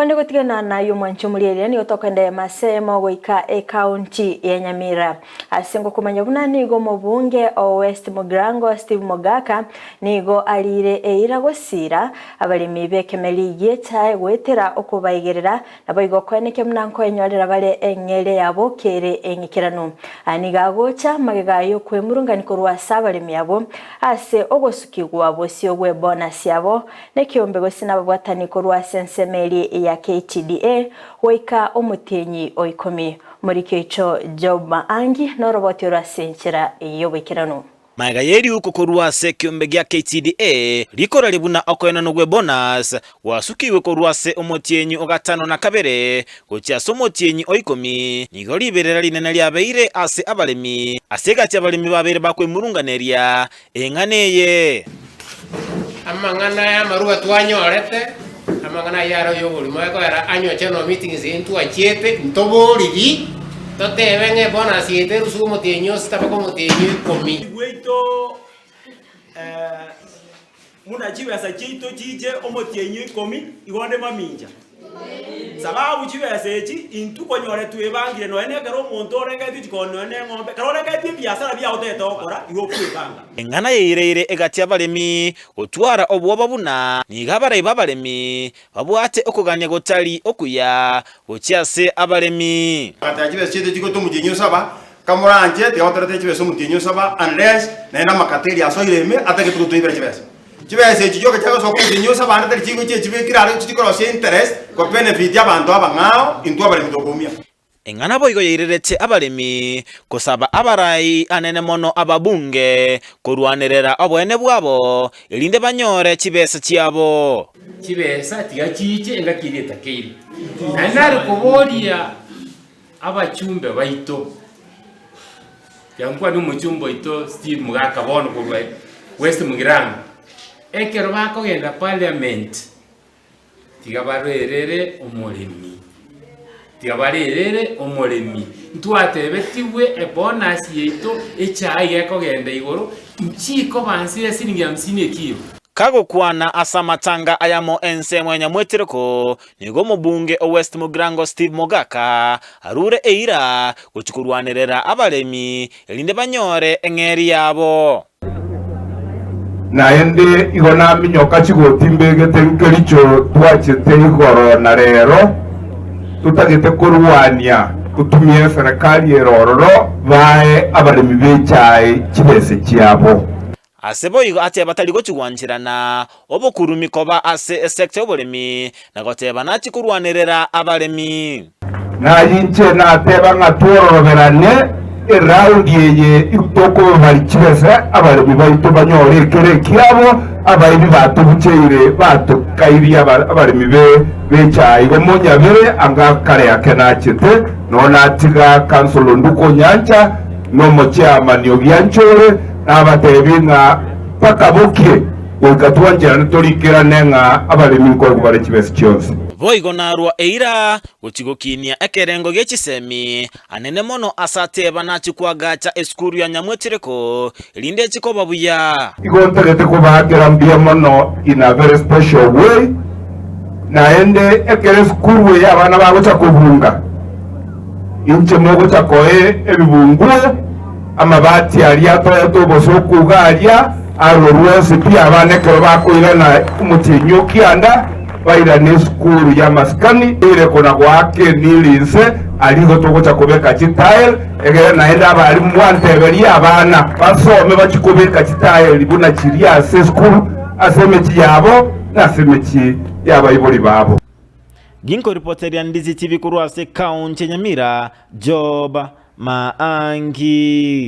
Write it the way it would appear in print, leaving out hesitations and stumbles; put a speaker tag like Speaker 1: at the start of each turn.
Speaker 1: Onde gotigana naye omwanche omorieria nigo tokoenda ase eyemo goika ekaunti ya Nyamira. Ase ngokomanya buna nigo omobunge o West Mugirango Steve Mogaka nigo ariire eira gosiira abaremi b'ekemeri gi'echae goetera okobaigerera naboigo koenekia buna nkoenyorera bare eng'eria yabo kere eng'ikeranu. Aya nigo agocha magega y'okwemurungania korwa ase abaremi abwo ase ogosukigwa bosio gw'ebonus yabo Nekeombe gose nababwatani korwa ase ensemo eria ya KTDA goika omotienyi o ikomi. Omoriki oito Job Maangi noroboti oro ase enchera y'oboikeranu.
Speaker 2: Magega y'eriuko korwa ase ekeombe gia KTDA rikorari buna okoenanwa gwe bonus gwasukigwe korwa ase omotienyi o gatano na kabere gochia ase omotienyi o ikomi, nigo riberera rinene riabeire ase abaremi ase egati abaremi babeire bakwemurunganeria Eng'ana eye.
Speaker 3: Amang'ana y'amaruba twanyorete, amang'ana ayio are oy'oborimo ekoera anywe general meetings intwachiete ntoboriri, totebe ng'a ebonus yaito erusiwe omotienyi o sita mpaka omotienyi o ikomi.
Speaker 4: Gwaito buna chibesa chiaito chiche omotienyi o ikomi, igo onde mamincha. Sababu chibesa echi intwe konyore twebangire nonya na ekero omonto orengeretie chikoni nonya na eng'ombe, ekero orengeretie ebiasara biago otagete gokora, igo okwebanga.
Speaker 2: Eng'ana yaireire egati y'abaremi gotwara obwoba buna nigo abarai b'abaremi babwate okogania gotari okuya gochia ase abaremi.
Speaker 5: Agateba, Chibesa chiaito chigotwa omotienyi o saba, kamoranche, tiga gotoretera chibesa omotienyi o saba, unless naende amakateri asoire ime atagete gotoibera chibesa. Chibesa echi chioka chiagosoka omotienyi o saba ande tari chigochia echibekire are gochia chikorosia interest ko benefit abanto abang'ao intwe abaremi tokoumia.
Speaker 2: Eng'ana boigo yairerete abaremi kosaba abarai anene mono ababunge korwanerera oboene bwabo, erinde banyore chibesa chiabo.
Speaker 3: Chibesa tiga chiiche engaki eria etakeire. Naende nare koboria abachumbe baito, Tiga nkwane omochumba oito Steve Mogaka bono korwa West Mugirango, ekero bakogenda parliament, tiga barerere omoremi, tiga barerere omoremi, ntwatebetigwe ebonus yaito echae iga ekogenda igoro, nchikoba nse ya siringi hamsini ekiro.
Speaker 2: Kagokwana ase amatanga ayamo ensemo ya Nyamwetereko, Nigo omobunge o West Mugirango Steve Mogaka arure eira gochia korwanerera abaremi erinde banyore eng'eria yabo.
Speaker 6: Naende igo naminyoka chigoti mbegete nkericho twachete igoro na rero, totagete korwania totumie eserekari ere ororo bae abaremi b'echae chibese chiabo.
Speaker 2: Ase boigo ateba tari gochia gwancherana obokurumi koba ase esecta y'oboremi, na goteba nachie korwanerera abaremi.
Speaker 6: Na inche nateba ng'a twororoberane eraundi eye tokobaria chibesa abaremi baito banyore ekero ekiabo, abaibi batobucheire batokairie abaremi b'echae. Igo monyabere anga kare ake nachete, nonya natiga Councillor Nduku Onyancha na omochairman Ogianchore, Nabateebie ng'a bakabokie goika twancherane torikerane ng'a abaremi nkoegwa bare chibesa chionsi.
Speaker 2: Boigo narua eira gochia gokinia ekerengo gie chisemi anene mono ase ateba nachie koagacha esukuru ya Nyamwechereko, erinde echie koba buya.
Speaker 6: Igo ntagete kobaakera mbuya mono in a very special way, naende ekero esukuru eye abana bagocha kobunga, inche mogocha koe ebibunguo, Amabati aria atoete obosooku iga aria arorwe onsi pi abana ekero bakoirana omotienyi o kianda, bairane esukuru y'amasikani ere kona goaka emili inse, aria igo togocha kobeka chitile, egere naende abalimu mwanteberie abana basome bachie kobeka chitile buna chiria ase esukuru, ase emechie yabo, na ase emechie y'abaibori babo.
Speaker 2: Ginkoripoteria Ndizi TV korwa ase ekaunti ya Nyamira, Job Maangi.